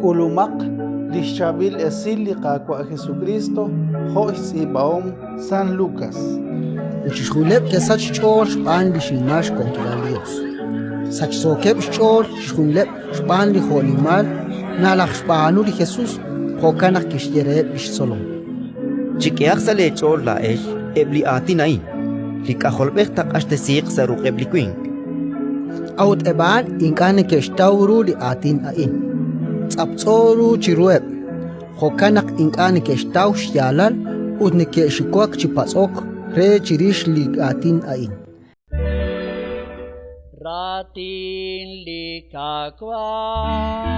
K'ulumaq li xChaab'il Esil li Qaawa' Jesukriist jo' xtz'iib'ahom San Lukas. Ut chixjunileb' ke'sachk xch'ool xb'aan li xnimal xwankilal li Yos. Sachsookeb' xch'ool chixjunileb' xb'aan li jo'nimal nalajxb'aanu li Jesus, jo'kan naq kixye reheb' li xtzolom: Chik'ehaq sa' leech'ool laa'ex eb' li aatin a'in: li K'ajolb'ej taaq'axtesiiq sa' ruq'eb' li winq. A'ut eb' a'an ink'a' neke'xtaw ru li aatin a'in, tz'aptz'o ru chiruheb', jo'kan naq ink'a' neke'xtaw xyaalal ut neke'xiwak chi patz'ok re chirix li aatin a'in. Raatin li Qaawa'.